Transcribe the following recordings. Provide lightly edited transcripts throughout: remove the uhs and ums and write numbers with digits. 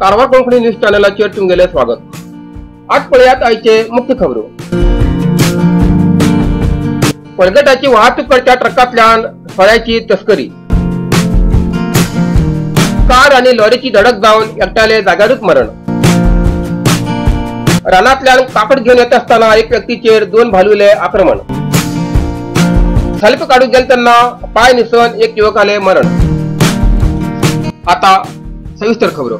Karwar Konkani news चॅनलाचेर तुमगेलें स्वागत। आज पळयात आयचे मुख्य खबरो। कोलगेटाची वाहतूक करच्या ट्रकांतल्यान सोऱ्याची तस्करी। कार आनी लॉरीची धडक जावन एकट्याले जाग्यारूच मरण। रानांतल्यान काकड घेवन येता आसतना एक व्यक्तीचेर दोन भालुले आक्रमण। सल्प काडूंक गेले तेन्ना पांय निसरून एक युवकाले मरण। आता सविस्तर खबरो।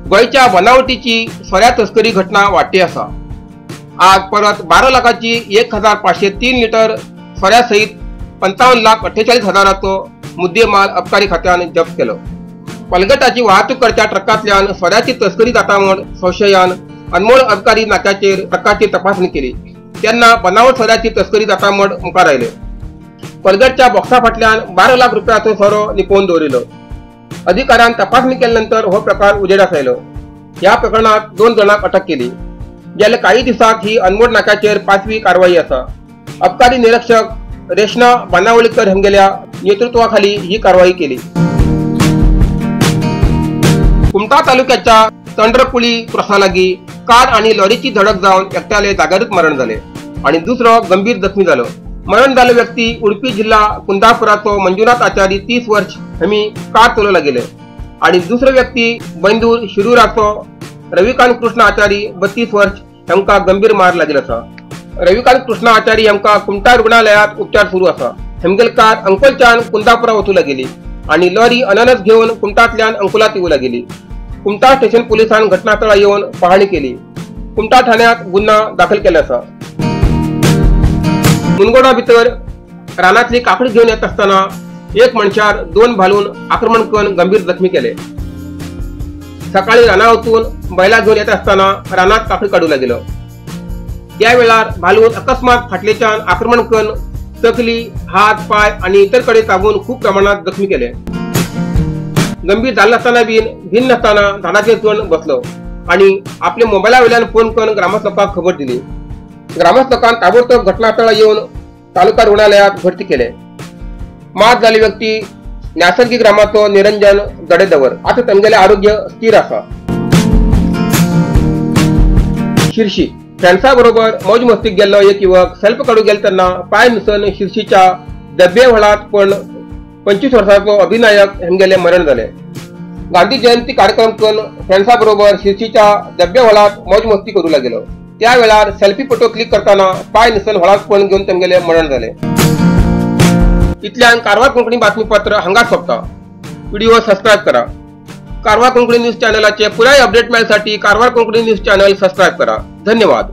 गोंयच्या बनावटीची सोऱ्या तस्करी घटना वाडटी आसा। आज परत 12 लाखाची 1503 लिटर सोऱ्या सहित 55,48,000चो मुद्देमाल अबकारी खात्यान जप्त केलो। कोलगेटाची वाहतूक करच्या ट्रकांतल्यान सोऱ्याची तस्करी जाता म्हूण संशयान अनमोड अबकारी नाक्याचेर ट्रकाची तपासणी केली तेन्ना बनावट सोऱ्याची तस्करी जाता म्हूण मुखार आयले। कोलगेटच्या बॉक्सा फाटल्यान 12 लाख रुपयाचो सोरो लिपोवन दवरिल्लो। अधिकाऱ्यान तपासणी केल्यानंतर हो प्रकार उजेडास आयलो। ह्या प्रकरणात 2 जाणांक अटक केली। गेल्या काही दिवसांत ही अनमोड नाक्याचेर 5वी कारवाई आसा। अबकारी निरीक्षक रेशना बानावळीकर हांगेल्या नेतृत्वाखाली ही कारवाई केली। कुमठा तालुक्याच्या तंड्रकुळी क्रॉसा लागीं कार आणि लॉरीची धडक जावन एकट्याले जाग्यारूच मरण जाले आणि दुसरो गंभीर जखमी जालो। मरण जाल्लो व्यक्ती उडपी जिल्हा कुंदापुराचो मंजुनाथ आचारी 30 वर्ष हमी कार चलोवंक गेले आणि दुसरो व्यक्ती बैंदूर शिरूराचो रविकांत कृष्ण आचारी 32 वर्ष हांकां गंभीर मार लागिल्लो आसा। रविकांत कृष्ण आचारी हांकां कुमठा रुग्णालयात उपचार सुरू आसा। हेमगेल कार अंकोलच्यान कुंदापुरा वचूं लागिल्ली आणि लॉरी अननस घेवन कुमठांतल्यान अंकोलात येवूं लागिल्ली। कुमठा स्टेशन पोलिसान घटनास्थळार येवन पाहणी केली। कुमठा ठाण्यात गुन्हा दाखल केला आसा। मुनगोडा भितर रानांतली काकडी घेवन येत आसतना एक मनशार 2 भालून आक्रमण करून गंभीर जखमी केले। सकाळी रानां वचून बैला घेवन येत आसतना रानांत काकडी काडूंक लागिल्लो। त्या वेळार भालून अकस्मात फाटलेच्यान आक्रमण करून तकली, हात, पाय आनी इतर कडेन चाबून खूब प्रमाणात जखमी केले। गंभीर जाल्लो आसतना बीन भिन्न नासतना झाडाचेर चडून बसलो आनी आपल्या मोबायला वयल्यान फोन करून ग्रामस्थ लोकांक खबर दिली। ग्रामस्थ लोकांन ताबडतोब घटनास्थळार येवन तालुका रुग्णालयात भरती केले। मात जाल्ली व्यक्ती नैसर्गिक ग्रामाचो निरंजन गडेदवर। आता तांगेलें आरोग्य स्थिर आसा। शिर्शी फ्रेंड्सा बरोबर मौज मस्तीक गेल्लो एक युवक सेल्फ काडूंक गेलो तेन्ना पांय निसरून शिर्शीच्या डब्बे व्हळांत पण 25 वर्सांचो अभिनायक हेमगेलें मरण जालें। गांधी जयंती कार्यक्रम करून फ्रेंड्सा बरोबर शिर्शीच्या डब्बे व्हळांत मौज मस्ती करूंक लागिल्लो। त्या वेळार सेल्फी फोटो क्लिक करतना पांय निसरून व्हळांत पण घेवन तांगेलें मरण जालें। इतल्यान कारवार कोंकणी बातमीपत्र हांगाच सोंपता। व्हिडिओ सबस्क्रायब करा। कारवार कोंकणी न्यूज चॅनलाचे पुराय update मेळसाठी Karwar Konkani news channel subscribe करा। धन्यवाद।